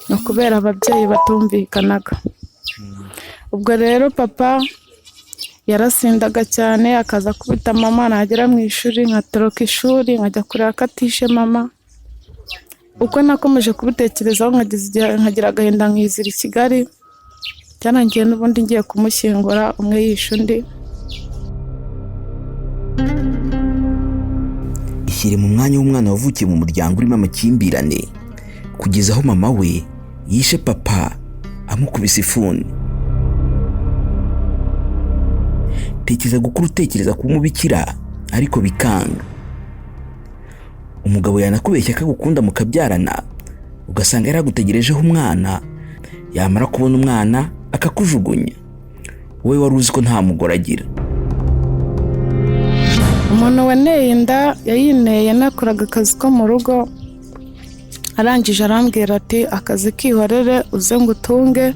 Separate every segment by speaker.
Speaker 1: Ni ukubera ababyeyi batumvikanaga. Ubwo rero papa yarasindaga cyane, akaza kubita mama, nagera mu ishuri nkatoroka ishuri nkajya kureba ko atishe mama. Uko nakomeje kubitekerezaho nkageza igihe nkagira agahinda nkizira i Kigali, byarangiye n'ubundi ngiye kumushyingura umwe yishe undi.
Speaker 2: Ishyire mu mwanya w'umwana wavukiye mu muryango urimo amakimbirane, kugeza aho mama we yishe papa amukubise ifuni. Tekereza gukura utekereza kuba umubikira ariko bikanga. Umugabo yanakubeshya ko agukunda mukabyarana, ugasanga yaragutegerejeho umwana, yamara kubona umwana akakujugunya. Wowe wari uzi ko nta mugore agira.
Speaker 1: Umuntu waneye inda yayinteye nakoraga akazi ko mu rugo, arangije arambwira ati akazi kihorere uze ngutunge.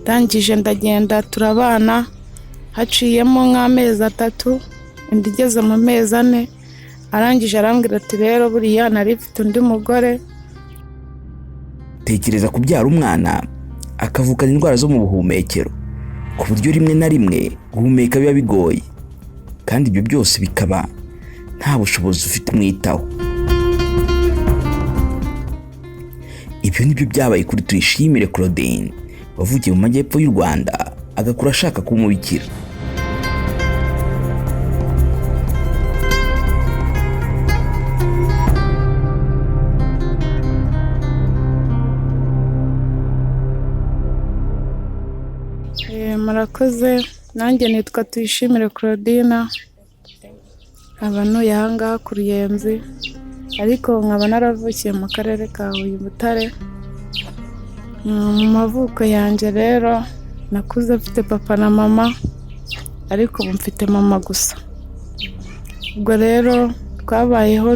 Speaker 1: Ndangije ndagenda turabana, haciyemo nk'amezi 3, inda igeze mu mezi 4, arangije arambwira ati rero buriya nari mfite undi mugore.
Speaker 2: Tekereza kubyara umwana akavukana indwara zo mu buhumekero, ku buryo rimwe na rimwe guhumeka biba bigoye, kandi ibyo byose bikaba nta bushobozi ufite umwitaho. Ibyo nibyo byabaye kuri Tuyishimire Claudine wavukiye mu majyepfo y'u Rwanda, agakura ashaka kuba umubikira.
Speaker 1: Murakoze, nanjye nitwa Tuyishimire Claudine, nkaba ntuye aha ngaha ku Ruyenzi, ariko nkaba naravukiye mu karere ka Huye Butare. Mu mavuko yanjye rero nakuze mfite papa na mama, ariko ubu mfite mama gusa. Ubwo rero twabayeho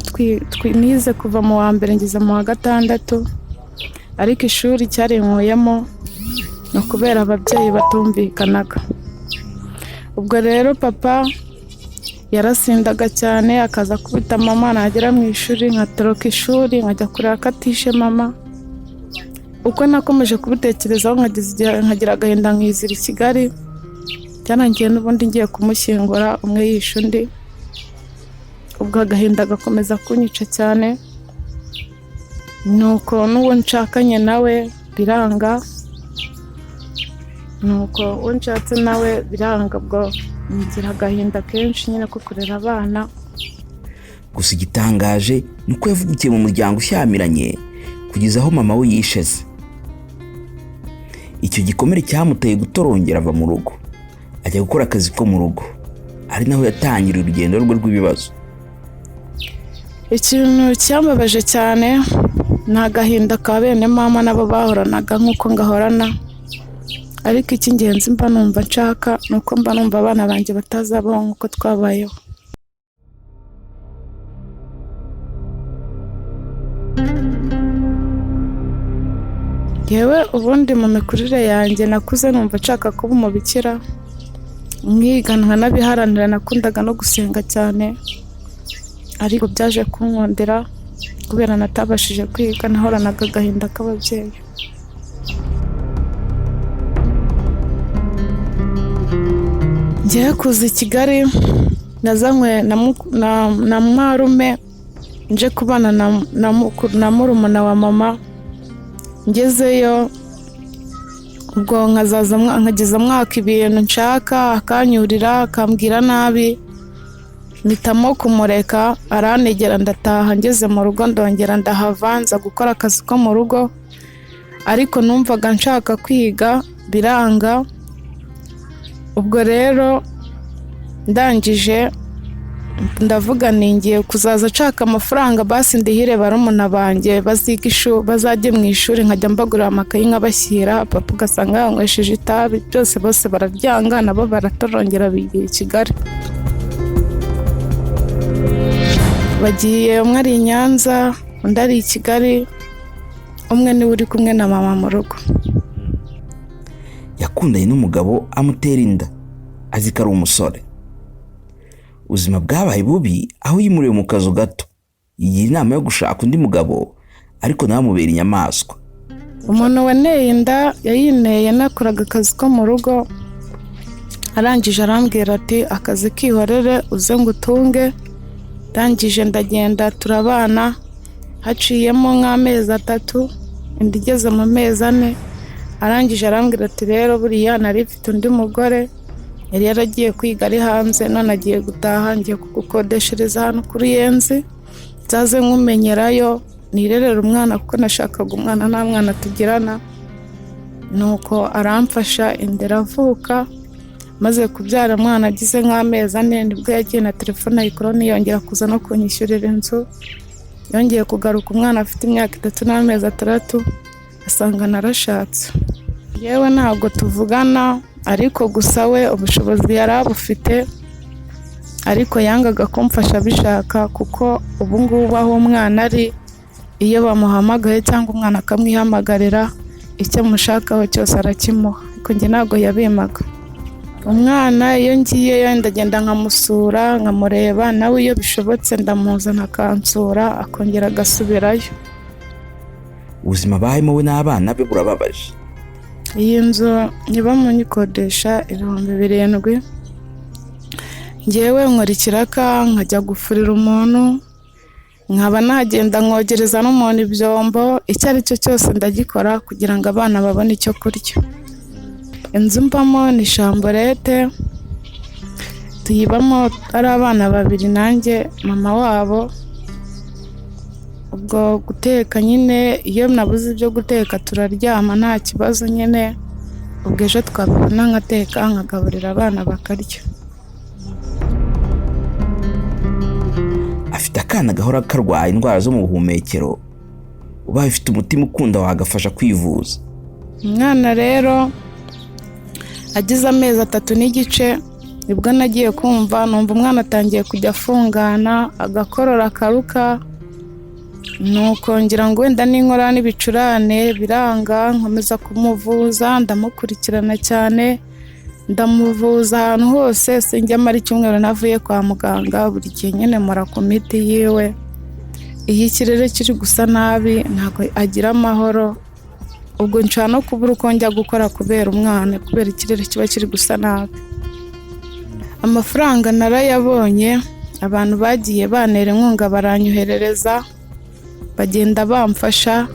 Speaker 1: nize kuva mu wa mbere ngeze mu wa 6, ariko ishuri cyarinkuyemo ni ukubera ababyeyi batumvikanaga. Ubwo rero papa yarasindaga cyane, akaza kubita mama, nagera mu ishuri nkatoroka ishuri nkajya kureba ko atishe mama. Uko nakomeje kubitekerezaho nkageza igihe nkagira agahinda nkizira i Kigali, byarangiye n'ubundi ngiye kumushyingura umwe yishe undi. Ubwo agahinda gakomeza kunyica cyane, nuko n'uwo nshakanye nawe biranga, nuko uwo nshatse nawe biranga, ubwo ngira agahinda kenshi nyine ko kurera abana.
Speaker 2: Gusa igitangaje ni uko yavukiye mu muryango ushyamiranye kugeza aho mama we yishe se. Icyo gikomere cyamuteye gutorongera ava mu rugo ajya gukora akazi ko mu rugo, ari naho yatangiriye urugendo rwe rw'ibibazo.
Speaker 1: Ikintu cyambabaje cyane ni agahinda ka bene mama nabo bahoranaga nk'uko ngahorana, ariko icy'ingenzi mba numva nshaka ni uko mba numva abana banjye batazabaho nk'uko twabayeho. Yewe ubundi mu mikurire yanjye nakuze numva nshaka kuba umubikira, nkiga nkanabiharanira, nakundaga no gusenga cyane, ariko byaje kunkundira kubera natabashije kwiga, nahoranaga agahinda k'ababyeyi. Ngiye kuza i Kigali nazanywe na marume, nje kubana na murumuna wa mama. Ngezeyo ubwo nkageza mwaka ibintu nshaka, akanyurira akambwira nabi, mpitamo kumureka aranegera ndataha. Ngeze mu rugo ndongera ndahava nza gukora akazi ko mu rugo, ariko numvaga nshaka kwiga biranga. Ubwo rero ndangije ndavuga nti ngiye kuzaza nshaka amafaranga basi ndihire barumuna banjye baziga bazajye mu ishuri, nkajya mbagurira amakayi nkabashyira. Papa ugasanga yanywesheje itabi, byose bose barabyanga, nabo baratorongera bigira i Kigali. Bagiye umwe ari i Nyanza, undi ari i Kigali, umwe niwe uri kumwe na mama mu rugo.
Speaker 2: Yakundanye n'umugabo amutera inda azi ko ari umusore. Ubuzima bwabaye bubi aho yimuriwe mu kazu gato, yigira inama yo gushaka undi mugabo, ariko nawe amubera inyamaswa.
Speaker 1: Umuntu waneye inda yayineye nakoraga akazi ko mu rugo, arangije arambwira ati akazi kihorere uze ngutunge. Ndangije ndagenda turabana, haciyemo nk'amezi 3, inda igeze mu mezi 4, arangije arambwira ati rero buriya nari mfite undi mugore yari yaragiye kwiga ari hanze, none agiye gutaha, ngiye kugukodeshereza hano kuri Ruyenzi, nzaze nkumenyerayo nirerere umwana kuko nashakaga umwana nta mwana tugirana. Nuko aramfasha inda iravuka, maze kubyara umwana agize nk'amezi 4 nibwo yagiye na telefone ayikora, ntiyongera kuza no kunyishyurira inzu. Yongeye kugaruka umwana afite imyaka 3 n'amezi 6, asanga narashatse. Yewe ntabwo tuvugana, ariko gusa we ubushobozi yari abufite, ariko yangaga kumfasha abishaka, kuko ubu ngubu aho umwana ari iyo bamuhamagaye cyangwa umwana akamwihamagarira, icyo amushakaho cyose arakimuha, ariko njye ntabwo yabimaga. Umwana iyo ngiyeyo ndagenda nkamusura nkamureba, nawe iyo bishobotse ndamuzana akansura akongera agasubirayo.
Speaker 2: Ubuzima abayemo we n'abana be burababaje.
Speaker 1: Iyi nzu nyibamo nyikodesha 7000, ngewe nkora ikiraka nkajya gufurira umuntu, nkaba nagenda nkogereza n'umuntu ibyombo, icyo ari cyo cyose ndagikora kugira ngo abana babone icyo kurya. Inzu mbamo ni shamborete, tuyibamo ari abana 2 nanjye mama wabo. Ubwo guteka nyine iyo nabuze ibyo guteka turaryama nta kibazo nyine, ubwo ejo twabibona nkateka nkagaburira abana bakarya.
Speaker 2: Afite akana gahora karwaye indwara zo mu buhumekero, ubaye ufite umutima ukunda wagafasha kwivuza.
Speaker 1: Umwana rero agize amezi 3 n'igice nibwo nagiye kumva numva umwana atangiye kujya afungana, agakorora akaruka, nuko ngira ngo wenda n'inkora n'ibicurane biranga, nkomeza kumuvuza ndamukurikirana cyane, ndamuvuza ahantu hose, sinjya mara icyumweru navuye kwa muganga, buri gihe nyine mpora ku miti yiwe. Iyo ikirere kiri gusa nabi ntabwo agira amahoro, ubwo nshobora no kubura uko njya gukora kubera umwana, kubera ikirere kiba kiri gusa nabi. Amafaranga narayabonye, abantu bagiye bantera inkunga baranyoherereza, bagenda bamfasha,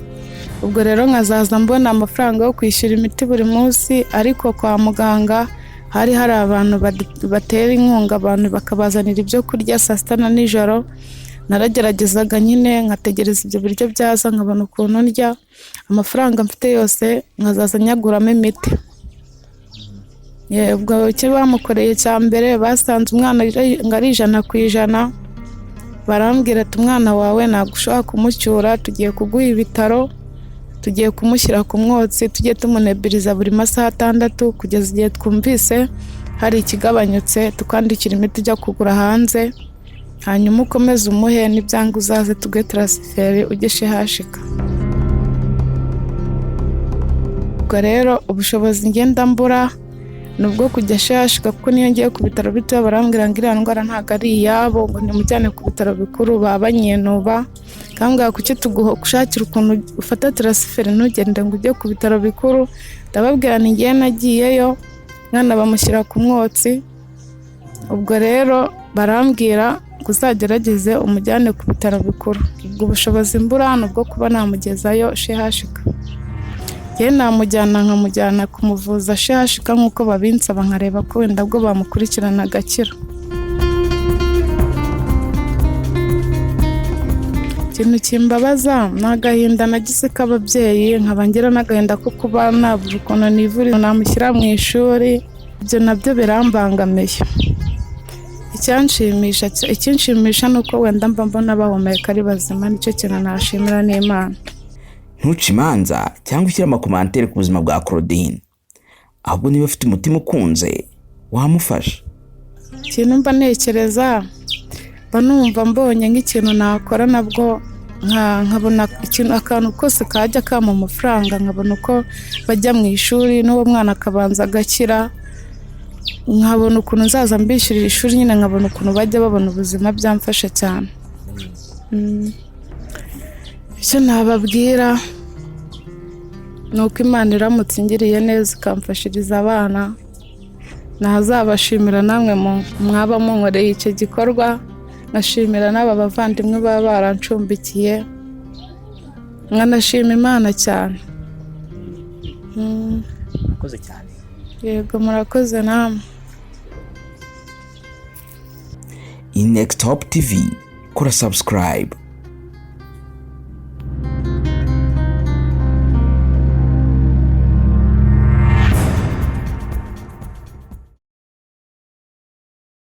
Speaker 1: ubwo rero nkazaza mbona amafaranga yo kwishyura imiti buri munsi, ariko kwa muganga hari hari abantu batera inkunga abantu bakabazanira ibyo kurya saa sita na nijoro. Narageragezaga nyine nkategereza ibyo biryo byaza nkabona ukuntu ndya, amafaranga mfite yose nkazaza nyaguramo imiti. Ubwo icyo bamukoreye cya mbere basanze umwana ngo ari 100%, barambwira ati umwana wawe ntabwo ushobora kumucyura, tugiye kuguha ibitaro, tugiye kumushyira ku mwotsi, tujye tumunebiriza buri masaha 6 kugeza igihe twumvise hari ikigabanyutse, tukandikira imiti ujya kugura hanze, hanyuma ukomeze umuhe, n'ibyanga uzaze tuguhe taransiferi ujye shehashika. Ubwo rero ubushobozi ngenda mbura ni ubwo kujya shehashika, kuko niyo ngiye ku bitaro bitoya barambwira ngo iriya ndwara ntabwo ari iyabo, ngo nimujyane ku bitaro bikuru baba banyinuba, kambwira kuki tugushakira ukuntu ufata taransiferi ntugende ngo ujye ku bitaro bikuru. Ndababwira nti ngiye nagiyeyo, mwana bamushyira ku mwotsi. Ubwo rero barambwira ngo uzagerageze umujyane ku bitaro bikuru. Ubwo ubushobozi mbura ni ubwo kuba namugezayo shehashika. Njye namujyana nkamujyana kumuvuza shehashika nk'uko babinsaba, nkareba ko wenda bwo bamukurikirana agakira. Ikintu kimbabaza ni agahinda nagize k'ababyeyi, nkaba ngira n'agahinda ko kuba nabura ukuntu nivuriza namushyira mu ishuri, ibyo nabyo birambangamiye. Ikinshimisha ni uko wenda mba mbona bahumeka ari bazima, nicyo kintu nashimira n'Imana.
Speaker 2: Ntuce imanza cyangwa ushyire amakomantere ku buzima bwa Claudine, ahubwo niba ufite umutima ukunze wamufasha.
Speaker 1: Ikintu mba ntekereza, mba numva mbonye nk'ikintu nakora nabwo nkabona ikintu akantu kose kajya kampa amafaranga, nkabona uko bajya mu ishuri n'uwo mwana akabanza agakira, nkabona ukuntu nzaza mbishyurira ishuri nyine, nkabona ukuntu bajya babona ubuzima, byamfasha cyane. Icyo nababwira Ni uko Imana iramutse ingiriye neza ikamfashiriza abana, ntazabashimira namwe mwaba munkoreye icyo gikorwa, nkashimira n'aba bavandimwe baba barancumbikiye, nkanashima Imana cyane.
Speaker 2: Murakoze cyane.
Speaker 1: Yego, murakoze namwe.
Speaker 2: Next Top TV, kora subscribe.